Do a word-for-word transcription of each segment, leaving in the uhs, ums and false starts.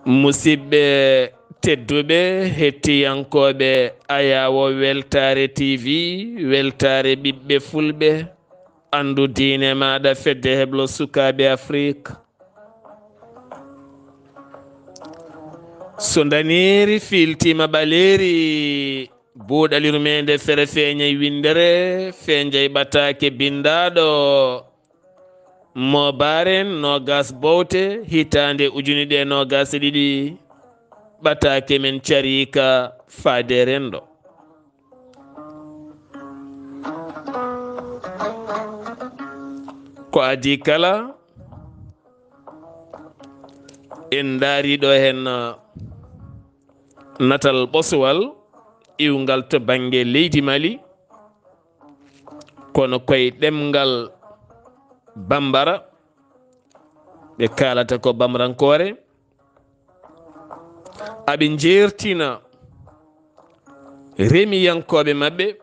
Musidɓe tedduɓe, hettiyankooɓe Ayaawo Weltaare T V, Weltaare ɓiɓɓe Fulɓe, anndu diine maaɗa, Fedde Heblo Sukaaɓe Afrik. So ndaneeri fiiltiima ɓaleeri, buuɗal yurmeende fere feeñay winndere, feeñay ɓataake binndaaɗo. Moobaare noogas bowte, hitaande ujunere noogas e ɗiɗi, ɓataake men cariika faade renndo. Ko adii kala, en ndaari ɗo heen natal ɓosowal iwngal to bannge leydi Mali, kono koye ɗemngal Bambara, ɓe kaalata ko Bamrankoore. Aɓe njeertina remiyankooɓe maɓɓe,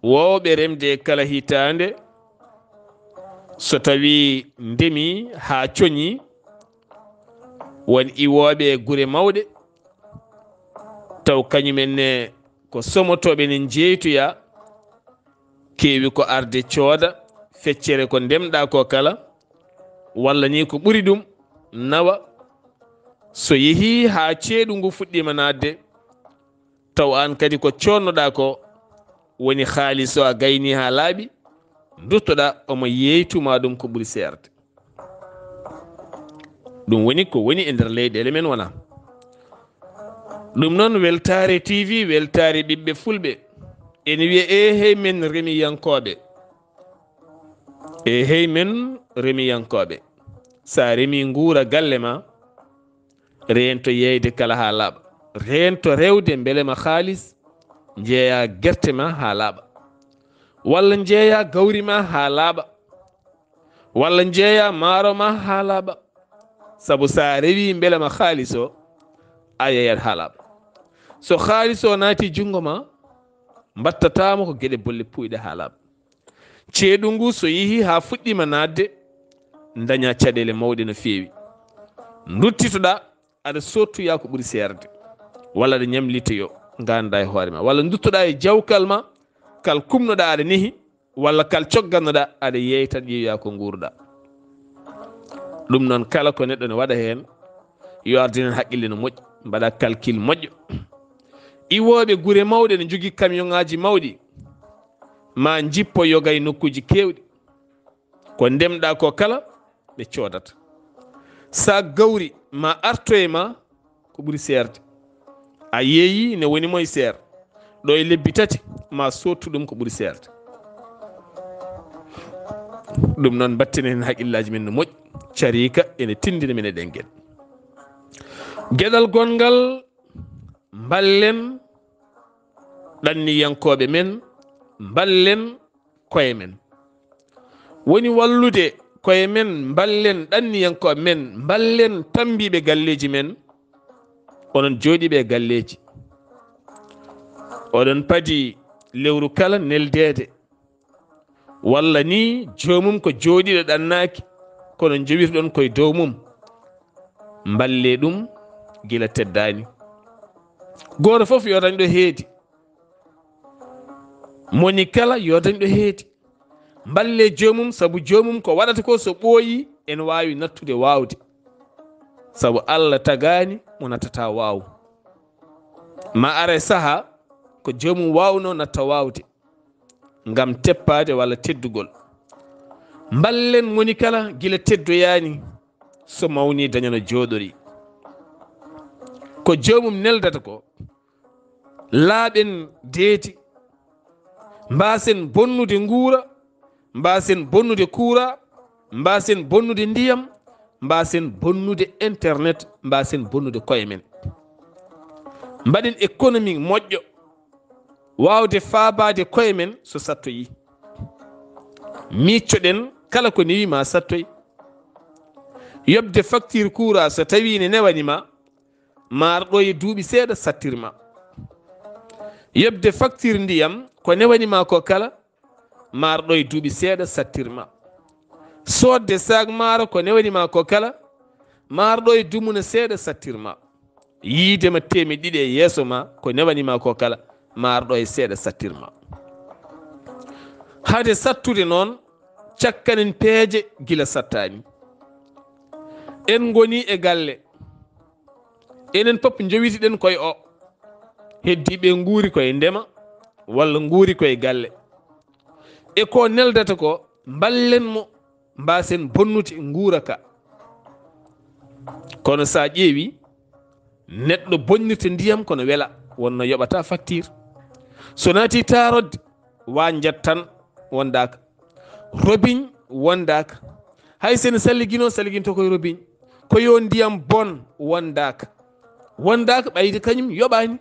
woowɓe remde kala hitaande, so tawii ndemii haa coñii, won iwooɓe gure mawɗe, taw kañum en ne ko somotooɓe ne njeytoya, keewi ko arde cooda feccere ko ndemɗaa ko kala, walla ni ko ɓuri ɗum nawa. So yehii haa ceeɗu ngu fuɗɗiima naatde, taw aan kadi ko coodnoɗaa ko woni haalis o a gaynii haa laaɓi, nduttoɗaa omo yeeytuma ɗum ko ɓuri seerde. Ɗum woni ko woni e nder leyɗeele men wona. Ɗum noon, Weltaare T V, Weltaare ɓiɓɓe Fulɓe, ene wiya, eehey men remiyankooɓe, eehey men remiyankooɓe. So a remii nguura galle ma, reento yeeyde kala haa laaɓa. Reento rewde mbele ma haalis njeeya gerte ma haa laaɓa, walla njeeya gawri ma haa laaɓa, walla njeeya maaro ma haa laaɓa. Sabu so a rewii mbele ma haalis o, a yeeyat haa laaɓa. So haalis o naati junngo ma, mbattataama ko geɗe bolle puuyɗe haa laaɓa. Ceeɗu ngu so yehii haa fuɗɗiima naatde, ndaña caɗeele mawɗe no feewi. Nduttitoɗaa aɗa soottoya ko ɓuri seerde, walla aɗa ñamlitoyo, ngaandaa e hoore ma, walla nduttoɗaa e jawkal ma, kal kumnoɗaa aɗa nehi, walla kal coggannoɗaa aɗa yeeytan, ƴeewa ko nguurɗaa. Ɗum noon, kala ko neɗɗo ne waɗa heen, yo ardu heen haqqille no moƴƴi, mbaɗa calcul moƴƴo. Iwooɓe gure mawɗe ne njogii kamiyonŋaaji mawɗi, ma njippo yoga e nokkuuji keewɗi. Ko ndemɗaa ko kala, ɓe coodata. Saak gawri ma arto e ma ko ɓuri seerde. A yeeyi ne woni moye seer. Ɗo e lebbi tati, ma soottu ɗum ko ɓuri seerde. Ɗum noon, mbatten heen haqqillaaji men no moƴƴi. Cariika ene tinndina men e ɗen geɗe. Geɗal gonngal, mballen ɗanniyankooɓe men, mballen koye men. Woni wallude koye men, mballen ɗanniyankooɓe men, mballen tammbiiɓe galleeji men. Onon jooɗiiɓe e galleeji, oɗon padi lewru kala neldeede, walla ni joomum ko jooɗiiɗo ɗannaaki, kono njowirɗon koye dow mum, mballe ɗum gila teddaani. Gooto fof yo dañ ɗo heedi. Moni kala yo dañ ɗo heedi. Mballe joomum, sabu joomum ko waɗata ko so ɓooyi, ene waawi nattude waawde. Sabu Allah tagaani mo nattata waaw. Ma ara e saha ko joomum waawno natta waawde, ngam teppaade walla teddugol. Mballen moni kala gila teddoyaani, so mawni daña no jooɗori. Ko joomum neldata ko, laaɓen deedi, mbaasen bonnude nguura, mbaasen bonnude kuura, mbaasen bonnude ndiyam, mbaasen bonnude internet, mbaasen bonnude koye men. Mbaɗen économie moƴƴo, waawde faabaade koye men so sattoyi. Miccoɗen kala ko newi ma sattoy. Yoɓde facture kuura so tawi ne newani ma, maar ɗo e duuɓi seeɗa sattir ma. Yoɓde facture ndiyam ko newani ma ko kala, maar ɗo e duuɓi seeɗa sattir ma. Soodde saak maaro ko newani ma ko kala, Marɗo e dumune seeɗa sattir ma. Yiide ma teemeɗe ɗiɗi e yeeso ma, ko newani ma ko kala, marɗo e seeɗa sattir ma. Hade sattude noon, cakkanen peeje gila sattaani. En ngoni e galle. Enen pop njowitiɗen koye o. Heddiiɓe nguuri koye ndema, walla nguuri koye galle. E ko neldata ko, mballen mo, mbasen bonnude nguura ka. Kono sa ƴeewi, neɗɗo bonnirta ndiyam kono wela, wonno yoɓata facture. So naati taarodde, wa njat tan wondaaka. Robiñ wondaaka. Hay sen saligino, saliginto koye robiñ. Ko yo ndiyam bon wondaaka. Wondaaka ɓayde kañum yoɓaani.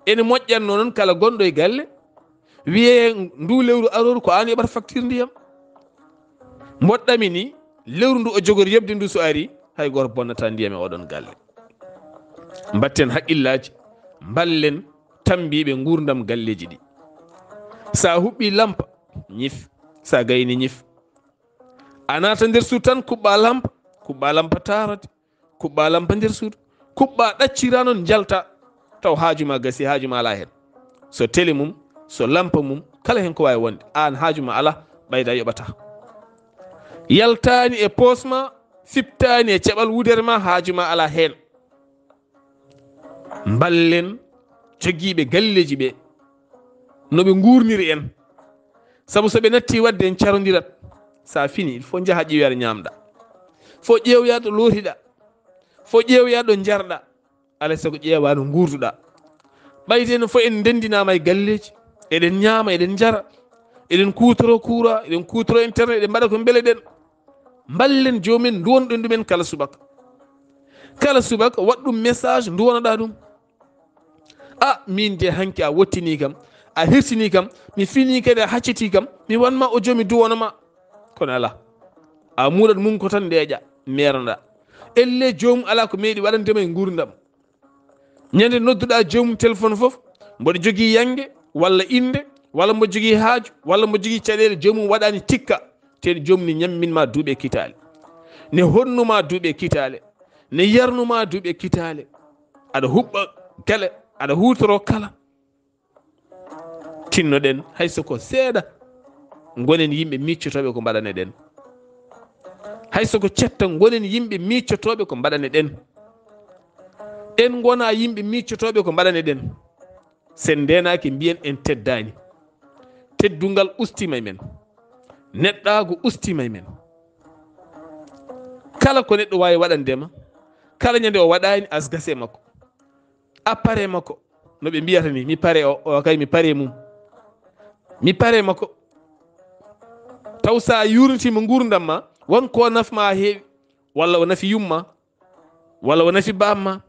Ene moƴƴatno noon kala gonɗo e galle, wiyee ndu lewru arooru ko aan yoɓata facture ndiyam. Mboɗɗami ni, lewru ndu o jogori yoɓde ndu so ari, hay gooto bonnata ndiyam e oɗon galle. Mbatten haqqillaaji, mballen tambiiɓe nguurndam galleeji ɗi. Sa huɓɓi lampa, ñif. Sa gayni, ñif. A naata nder suudu tan, kuɓɓa lampa, kuɓɓa lampa taarade, kuɓɓa lampa nder suudu, kuɓɓa ɗaccira noon njalta, taw haaju ma gasi, haaju ma alaa heen. So tele mum, so lampa mum, kala heen ko waawi wonde, aan haaju ma alaa, ɓayda yoɓata. Yaltaani e poos ma, fittaani e caɓal wudere ma, haaju ma alaa heen. Mballen jogiiɓe galleeji ɓe, no ɓe nguurniri en. Sabu so ɓe natti waɗde en carondirat, sa fini, il faut njaha ƴeewoya ɗo ñaamɗa. Faut ƴeewoya ɗo lootiɗa. Faut ƴeewoya ɗo njarɗa. Alaa e sago ƴeewa no nguurduɗa. Ɓayde no faut en ndenndinaama e galleeji. Eɗen ñaama, eɗen njara. Eɗen kuutoro kuura, eɗen kuutoro internet, eɗen mbaɗa ko mbeleɗen. Mballen joomum en, nduwonɗen ɗumen kala subaka. Kala subaka, waɗ ɗum message, nduwanoɗa ɗum. A, min de hanki a wottini kam, a hirtini kam, mi fini kadi a hacciti kam, mi wanma o joomi duwano ma. Kono alaa. A muuɗat mum ko tan ndeeƴa, meeroɗa. Elle joomum alaa ko meeɗi waɗandema e nguurndam. Ñande nodduɗa joomum téléphone fof, mboɗo jogii yannge, walla innde, walla mbo jogii haaju, walla mbo jogii caɗeele, joomum waɗani tikka. Te joomum ne ñamminma duuɓi e kitaale. Ne honnuma duuɓi e kitaale. Ne yarnuma duuɓi e kitaale. Aɗa huɓɓa kala, aɗa huutoro kala. Tinnoɗen, hay so ko seeɗa, ngonen yimɓe miccotooɓe ko mbaɗaneɗen. Hay so ko cetta, ngonen yimɓe miccotooɓe ko mbaɗaneɗen. En ngona yimɓe miccotooɓe ko mbaɗaneɗen. Sen ndeenaaki, mbiyen en teddaani. Teddungal ustima e men. Neɗɗaagu ustima e men. Kala ko neɗɗo waawi waɗandema, kala ñande o waɗaani, as gase makko. A pare makko. No ɓe mbiyata ni, mi pare o, o kay mi pare mum. Mi pare makko. Taw sa yurnitima nguurndam ma, won ko nafma heewi, walla o nafi yumma, walla o nafi bamma,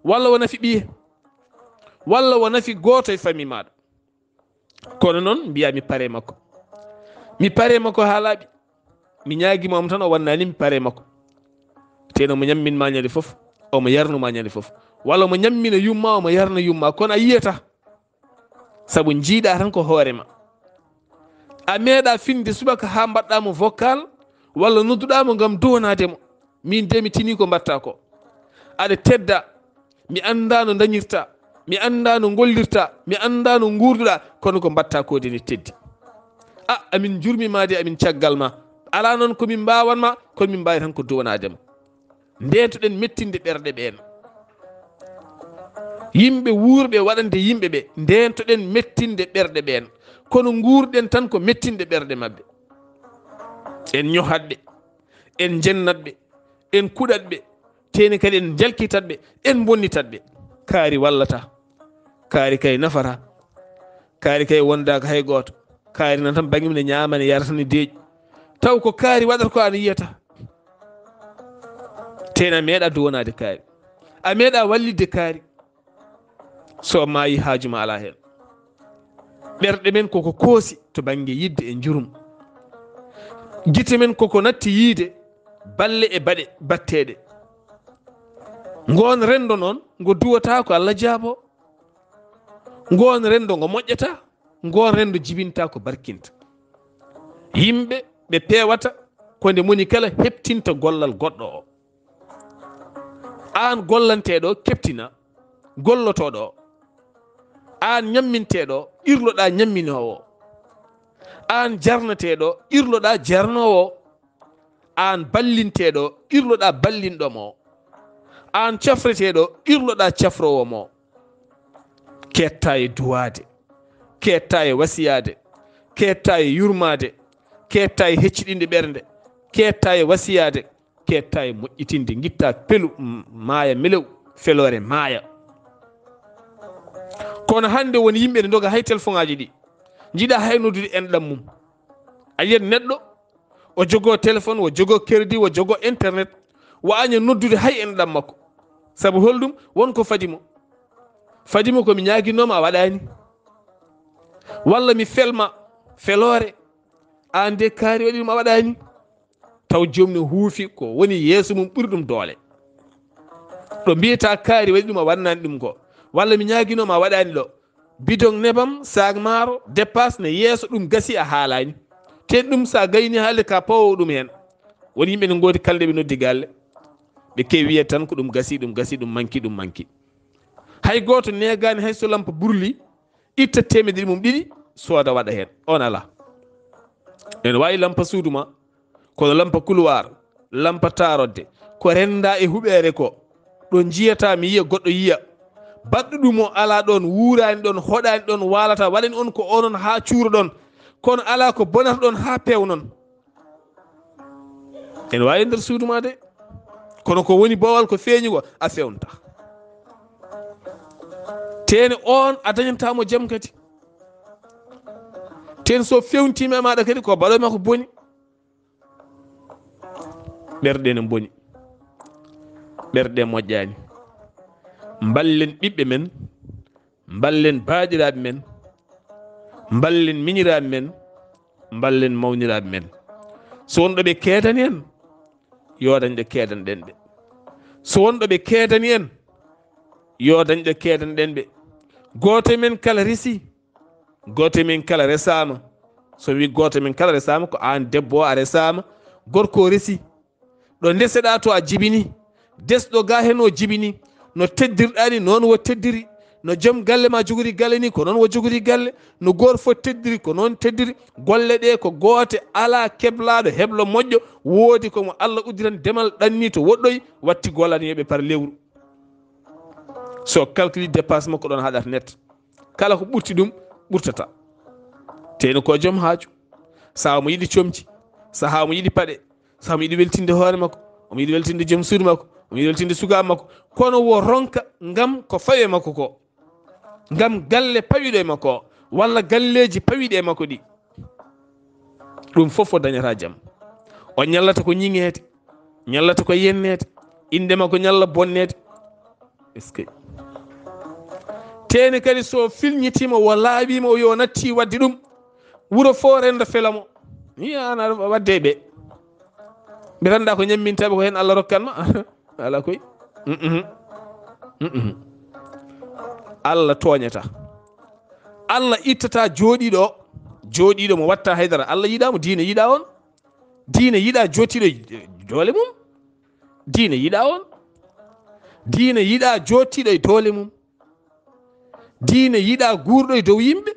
walla o nafi ɓiye, walla o nafi gooto e famille maɗa. Kono noon mbiya mi pare makko. Mi pare makko haa laaɓi. Mi ñaagima omo tan o wannani mi pare makko. Teno omo ñamminma ñande fof, omo yarnuma ñande fof. Walla omo ñammina yumma, omo yarna yumma. Kono a yiyata. Sabu njiiɗa tan ko hoore ma. A meeɗa finde subaka haa mbaɗɗa mo vocal, walla nodduɗa mo ngam duwanaade mo. Min de mi tini ko mbatta ko. Aɗa tedda. Mi annda no dañirta. Mi annda no ngollirta. Mi annda no nguurduɗa. Kono ko mbatta ko de ne teddi. A, amin njurmi ma de, amin caggal ma. Alaa noon ko min mbaawan ma, kono min mbaawi tan ko duwanaade ma. Ndeentoɗen mettinde ɓerɗe ɓeen. Yimɓe wuurɓe waɗande yimɓe ɓe, ndeentoɗen mettinde ɓerɗe ɓeen. Kono nguurɗen tan ko mettinde ɓerɗe maɓɓe. En ñohat ɓe, en njennat ɓe, en kuɗat ɓe, teni kadi en njalkitat ɓe, en bonnitat ɓe. Kaari wallata. Kaari kay nafata. Kaari kay wondaaka hay gooto. Kaari nan tan bannge mum ne ñaama, ne yara tan, ne deeƴi. Taw ko kaari waɗata ko an yiyata. Tena meeɗa duwanaade kaari. A meeɗa wallitde kaari. So maayi haaju ma alaa heen. Ɓerɗe men koko koosi to bannge yidde e njurum. Gite men koko natti yiide balle e baɗe batteeɗe. Ngoon renndo noon ngo duwata ko Allah jaabo. Ngoon renndo ngo moƴƴata, ngoon renndo jibinta ko barkinta. Yimɓe ɓe peewata ko nde moni kala heɓtinta gollal goɗɗo o. Aan gollanteeɗo, keɓtina gollotooɗo. Aan ñamminteeɗo, irloɗaa ñamminoowo. Aan jarneteeɗo, irloɗaa jernoowo. Aan ballinteeɗo, irloɗaa ballinɗo mo. Aan cafreteeɗo, irloɗaa cafroowo mo. Keetta e duwaade, keetta e wasiyaade, keetta e yurmaade, keetta e hecciɗinde ɓernde, keetta e wasiyaade, keetta e moƴƴitinde, ngitta pelu, m-, maaya melew, feloore maaya. Kono hannde won yimɓe ne ndoga hay telefoŋaaji ɗi, njiɗa hay noddude enɗam mum. A yiyat neɗɗo, o jogoo téléphone, o jogoo crédit, o jogoo internet, o aña noddude hay enɗam makko. Sabu holɗum? Won ko fadi mo. Fadi mo ko mi ñaaginoo ma a waɗaani. Walla mi felma feloore, aan de kaari waɗi ɗum a waɗaani. Taw joom ne huufi ko woni yeeso mum ɓuri ɗum doole. Ɗo mbiyata kaari waɗi ɗum a waɗaani ɗum ko. Walla mi ñaaginoo ma a waɗaani ɗo. Bidon nebam, saak maaro, dépasse ne yeeso, ɗum gasi a haalaani. Ten ɗum sa gayni haalde ka pawowo ɗum heen. Woni yimɓe ne ngoodi kalde ɓe noddi galle. Ɓe kewi wiyata tan ko ɗum gasi, ɗum gasi, ɗum manki, ɗum manki. Hay gooto negaani hay so lampa burli, itta teemedere mum ɗiɗi, sooda waɗa heen. On alaa. Ene waawi lampa suudu ma, kono lampa couloir, lampa taarodde, ko rennda e huɓeere ko. Ɗo njiyata mi yiya, goɗɗo yiya. Baɗɗo ɗum o alaa ɗoon, wuuraani ɗoon, hoɗaani ɗoon, waalata, waɗani on ko onon haa cuuroɗon. Kono alaa ko bonata ɗoon haa peewnon. Ene waawi e nder suudu ma de. Kono ko woni boowal ko feeñi ko, a fewnta. Teene on a dañanta mo jam kadi. Teen so fewntiima e maaɗa kadi ko baɗo ma ko boni. Ɓerɗe ne mboni. Ɓerɗe moƴƴaani. Mballen ɓiɓɓe men, mballen baaɗiraaɓe men, mballen miñiraaɓe men, mballen mawniraaɓe men. So won ɗo ɓe keedani en, yo dañ ɗo keedanɗen ɓe. So won ɗo ɓe keedani en, yo dañ ɗo keedanɗen ɓe. Gooto e men kala resi, gooto e men kala resaama. So wi gooto e men kala resaama, ko aan debbo o a resaama, gorko o resi. Ɗo ndeseɗaa to a jibini, desɗo ga heen o jibini, no teddirɗaa ni noon wo teddiri, no joom galle ma jogori galle ni ko noon wo jogori galle, no gooto fof teddiri ko noon teddiri. Golle ɗe ko goote, alaa keblaaɗo heblo moƴƴo, woodi ko mo Allah uddiran demal ɗanni to woɗɗoyi, watti golaniiɓe par lewru. So calcule dépasse makko ɗoon haɗata net. Kala ko ɓurti ɗum, ɓurtata. Teyno ko joom haaju. Sahaa mo yiɗi comci, sahaa mo yiɗi paɗe, sahaa mo yiɗi weltinde hoore makko, omo yiɗi weltinde joom suudu makko, omo yiɗi weltinde sukaaɓe makko. Kono wo ronka ngam ko fawi e makko ko. Ngam galle pawiɗo e makko o, walla galleeji pawiɗi e makko ɗi. Ɗum fof o dañata jam. O ñallata ko ñiŋeede, ñallata ko yenneede, innde makko ñalla bonneede. Est-ce que? Teene kadi so filñitiima, o laaɓiima, o yo natti waɗde ɗum, wuro fof rennda fela mo. Ni an aɗa waɗde e ɓe. Ɓe rennda ko ñammintaɓe ko heen Allah rokkan ma. Ala koy. Mm-mm. Mm-mm. Allah tooñata. Allah ittata jooɗiiɗo o. Jooɗiiɗo mo watta haydara. Allah yiɗaa mo, diine yiɗaa on. Diine yiɗaa jooɗiiɗo e doole mum. Diine yiɗaa on. Diine yiɗaa jooɗiiɗo e doole mum. Diine yiɗaa guurɗo e dow yimɓe.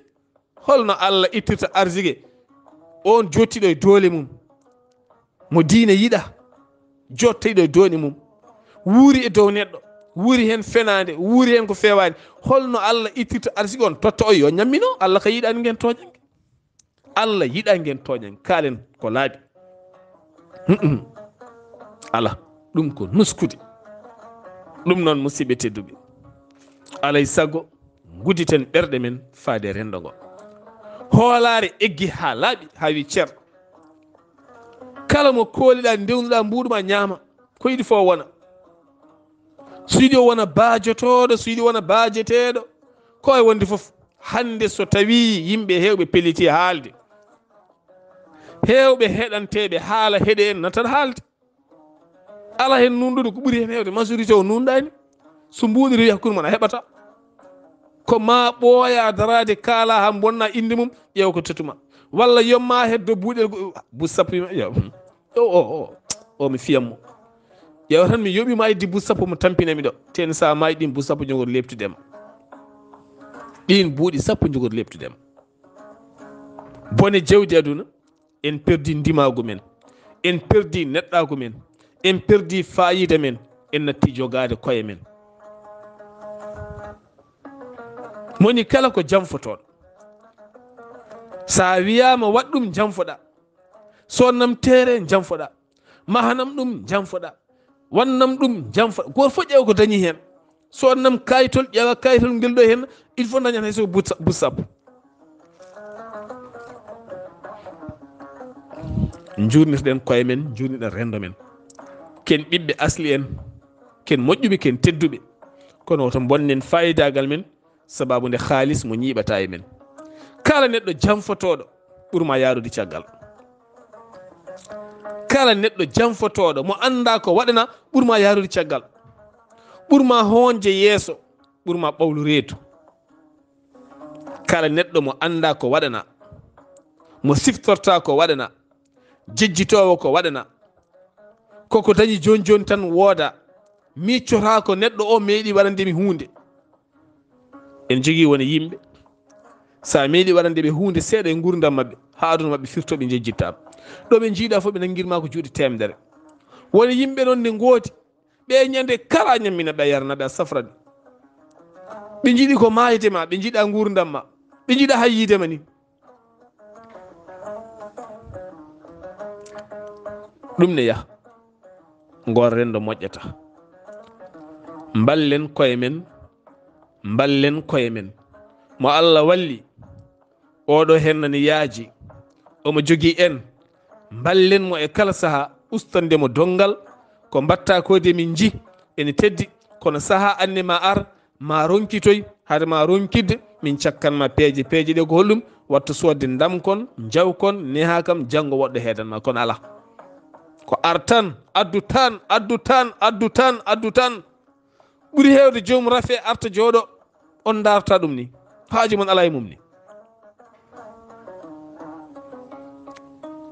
Holno Allah ittirta arsike on jooɗiiɗo e doole mum? Mo diine yiɗaa, jooɗiiɗo e doole mum. Wuuri e dow neɗɗo, wuuri heen fenaande, wuuri heen ko feewaani. Holno Allah ittirta arsike on, totta o yo ñammino? Allah ka yiɗaani ngeen tooñannge. Allah yiɗaa ngeen tooñannge. Kaalen ko laaɓi. Mm-mm. Ala, ɗum ko nuskude. Ɗum noon, musidɓe tedduɓe, alay sago, ngudditen ɓerɗe men faade renndo ngo. Hoolaare eggi haa laaɓi, haa wi cer. Kala mo kooliɗaa, ndewnuɗaa mbuuɗu ma ñaama, ko yiɗi fof wona. So yiɗi o wona baajotooɗo, so yiɗi wona baajeteeɗo, ko e wonde fof. Hannde so tawii yimɓe heewɓe pelliti haalde, heewɓe heɗanteeɓe haala heɗe en nattat haalde. Alaa heen nuunɗuɗo, ko ɓuri heen heewde majorité o nuunɗaani. So mbuuɗi rewi hakkunde mon a heɓata. Ko ma ɓooya daraade kaala haa mbonna innde mum, ƴeew ko totuma. Walla yomma heddo buuɗel go-, bu sappo yima, yo, o, o, o, o mi fiyam mo. Ƴeewa tan mi yoɓi ma iddi buuɗi sappo mo tampinami ɗo. Ten sa mayi ɗin buuɗi sappo jogori leptude ma. Ɗin buuɗi sappo jogori leptude ma. Bone jawdi aduna, en perdi ndimaagu men, en perdi neɗɗaagu men, en perdi faayiida men, en natti jogaade koye men. Moni kala ko janfotooɗo. Sa wiyaama waɗ ɗum, janfoɗa. Sodnam teere, janfoɗa. Mahanam ɗum, janfoɗa. Wannam ɗum, janfoɗa. Gooto fof ƴeewa ko dañi heen. Sodnam kayitol, ƴeewa kayitol ngel ɗo heen. Il faut dañan hay so ko buuɗi sa-, buuɗi sappo. Njuurnitoɗen koye men, njuurnitoɗen renndo men. Ken ɓiɓɓe asli en, ken moƴƴuɓe, ken tedduɓe. Kono woto mbonnen fayidaagal men, sababu nde haalis mo ñiiɓata e men. Kala neɗɗo janfotooɗo ɓurma yaarude caggal. Kala neɗɗo janfotooɗo mo annda ko waɗana ɓurma yaarude caggal. Ɓurma hoonje yeeso, ɓurma ɓawlu reedu. Kala neɗɗo mo annda ko waɗana, mo siftorta ko waɗana, jejjitoowo ko waɗana, koko dañi jooni jooni tan wooda, miccota ko neɗɗo o meeɗi waɗande mi huunde. En jogii won e yimɓe, sa meeɗi waɗande ɓe huunde seeɗa e nguurndam maɓɓe, haa aduna maɓɓe firto ɓe njejjittaama. Ɗo ɓe njiiɗa fof ɓe nangirma ko juuɗe teemedere. Won e yimɓe noon nde ngoodi, ɓe ñande kala ñammina ɓe a yarana ɓe a safra ɓe. Ɓe njiɗi ko maayde ma, ɓe njiɗa nguurndam ma, ɓe njiɗa hay yiide ma ni. Ɗum ne yaha. Ngol renndo moƴƴata. Mballen koye men, mballen koye men. Mo Allah walli, oɗo heen nani yaaji, omo jogii en, mballen mo e kala saha, ustande mo donngal, ko mbatta ko de min nji, ene teddi, kono saha anne ma ar, ma ronkitoy, hade ma ronkidde, min cakkan ma peeje, peeje ɗe ko holɗum? Wattu soodde ndamkon, njawkon, neha kam, janngo woɗɗo heedan ma, kono ala. Ko ar tan, addu tan, addu tan, addu tan, addu tan. Ɓuri heewde joom rafe arta jooɗo, on ndaarta ɗum ni. Haaju mon ala e mum ni.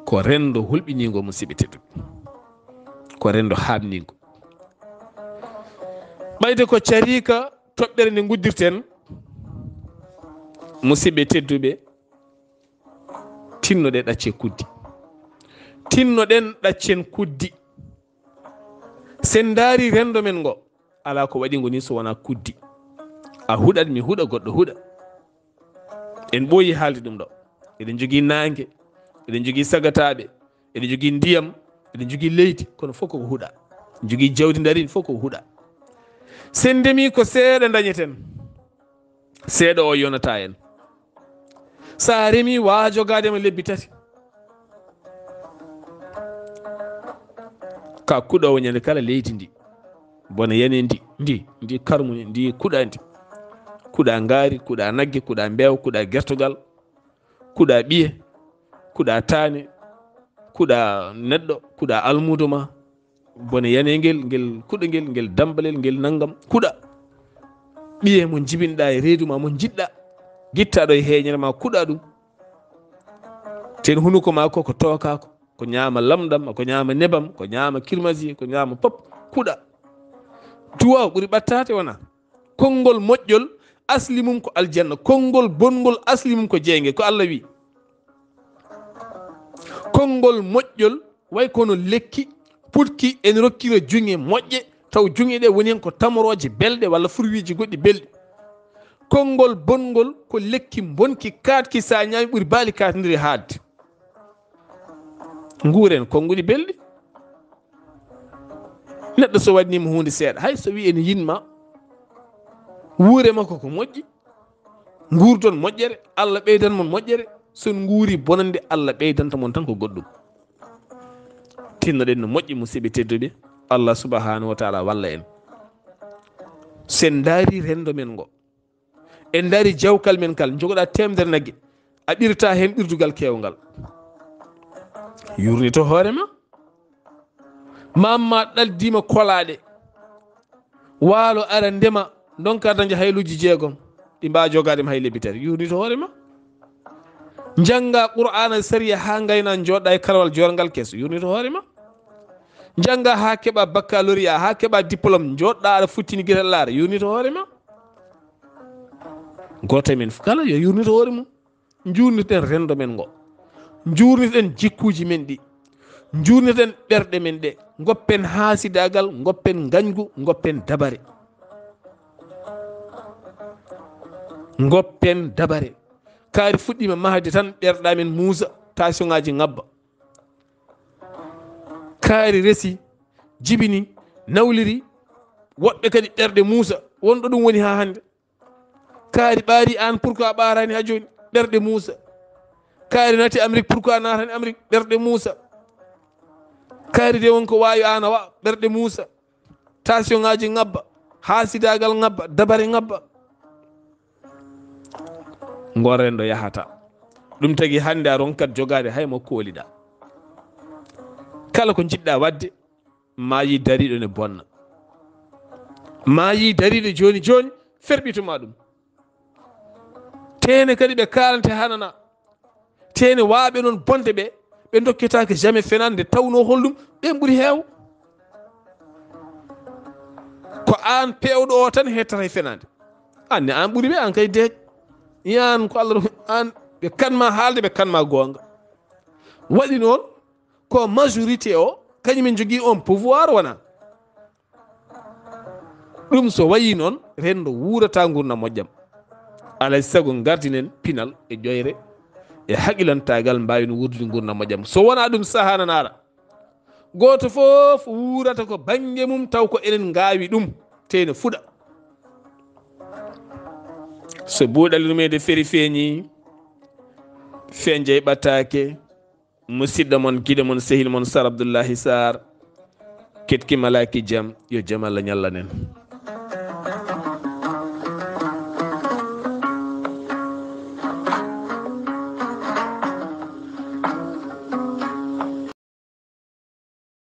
Ko renndo hulɓiniingo, musiɓɓe tedduɓe. Ko renndo haaɓniingo. Ɓayde ko cariika toɓɓere nde nguddirten, musiɓɓe tedduɓe, tinnoɗe ɗacce kuddi. Tinnoɗen ɗaccen kuddi. Sen ndaari renndo men ngo, alaa ko waɗi ngo ni so wonaa kuddi. A huɗat, mi huɗa, goɗɗo huɗa. En ɓooyi haalde ɗum ɗo. Eɗen njogii naange, eɗen njogii sagataaɓe, eɗen njogii ndiyam, eɗen njogii leydi, kono fof koko huɗa. Njogii jawdi ndarin, fof koko huɗa. Sen ndemi ko seeɗa ndañeten. Seeɗa o yonata en. Sa remi, waawa jogaade ma lebbi tati. Ka kuɗoowo ñande kala leydi ndi. Bone yane ndi, ndi, ndi karmuni, ndi kuɗa ndi. Kuɗa ngaari, kuɗa nagge, kuɗa mbeewa, kuɗa gertogal, kuɗa ɓiye, kuɗa taane, kuɗa neɗɗo, kuɗa almuudo ma. Bone yane ngel, ngel kuɗa ngel, ngel dambalel, ngel nanngam, kuɗa. Ɓiye mo njibinɗa e reedu ma, mo njiɗɗa, gittaɗo e heeñere ma, kuɗa ɗum. Ten hunuko ma ko, ko tooka ko, ko ñaama lamɗam, ko ñaama nebam, ko ñaama kirmasi, ko ñaama pop, kuɗa. Duwaaw ɓuri ɓattaade wona. Konngol moƴƴol asli mum ko aljanna, konngol bonngol asli mum ko jeynge, ko Allah wi. Konngol moƴƴol way kono lekki puɗki, en rokkira juŋe moƴƴe, taw juŋe ɗe woni hen ko tamorooje belɗe walla furwiiji goɗɗi belɗi. Konngol bonngol ko lekki mbonki kaatki, sa ñaami ɓuri baali kaatindiri haadde. Nguuren konnguɗi belɗi. Neɗɗo so waɗnima huunde seeɗa, hay so wi ene yinma, wuure makko ko moƴƴi, nguurdon moƴƴere, Allah ɓeydan mon moƴƴere. So on nguuri bonande, Allah ɓeydanta mon tan ko goɗɗum. Tinnoɗen no moƴƴi, musiɓɓe tedduɓe, Allah subhanahu wa taala walla en. Sen ndaari renndo men ngo, en ndaari jawkal men kal, jogoɗa teemedere nagge, a ɓirta heen ɓirdugal keewngal. Yurnito hoore ma. Mamma ɗaldima kolaɗe. Waalo ara ndema, ndonka dañde hayluuji jeegom. Ɗi mbaa jogaade ma hay lebbi tati. Yurnito hoore ma. Njannga Qur'aana sariya haa ngayna, njooɗɗa e karawal joorngal keso. Yurnito hoore ma. Njannga haa keɓa baccalauréat, haa keɓa diplôme, njooɗɗa aɗa futtini gite laara, yurnito hoore ma. Gooto e men fof kala yo yurnito hoore mum. Njuurniten renndo men ngo. Njuurniten jikkuuji men ɗi. Njuurniten ɓerɗe men ɗe. Ngoppen haasidaagal, ngoppen ngañgu, ngoppen dabare. Ngoppen dabare. Kaari fuɗɗiima mahde tan, ɓerɗe amen muusa, tension ŋaaji ŋabba. Kaari resi, jibini, nawliri, woɗɓe kadi ɓerɗe muusa. Wonɗo ɗum woni haa hannde. Kaari ɓaari aan, pourquoi ɓaaraani haa jooni? Ɓerɗe muusa. Kaari naati Amérique, pourquoi naataani Amérique? Ɓerɗe muusa. Kaari de won ko waawi aan a wa, ɓerɗe muusa. Tension ŋaaji ŋabba, haasidaagal ŋabba, dabare ŋabba. Ngo renndo yahata. Ɗum tagi hannde a ronkat jogaade hay mo kooliɗa. Kala ko njiɗɗa waɗde, ma yi dariiɗo ne bonna. Ma yi dariiɗo jooni jooni, ferɓituma ɗum. Teene kadi ɓe kaalante hanana. Teene waaɓe noon bonde ɓe, ɓe dokketaake jamais fenaande, nde tawnoo holɗum, ɓen ɓuri heew. Ko aan peewɗo o tan hettata e fenaande. Aan ne aan ɓuri ɓe, aan kay deej. Yaan ko Allah ɗum, aan ɓe kanma haalde, ɓe kanma goonga. Waɗi noon ko majorité o, kañum en jogii on pouvoir wona. Ɗum so wayi noon, renndo wuurata nguurndam moƴƴam. Alay sago ngardinen pinal e ƴoyre e haqilantaagal, mbaawen wuurdude nguurndam moƴƴam. So wonaa ɗum, sahaa nana ara. Gooto fof wuurata ko bannge mum, taw ko enen ngaawi ɗum, tee ne fuɗa. So buuɗal yurmeende feri feeñi, fenjay ɓataake, musidɗo mon, giɗo mon, sehil mon, Sar Abdullahi Sar, ketki malaaki jam, yo jam Allah ñallanen.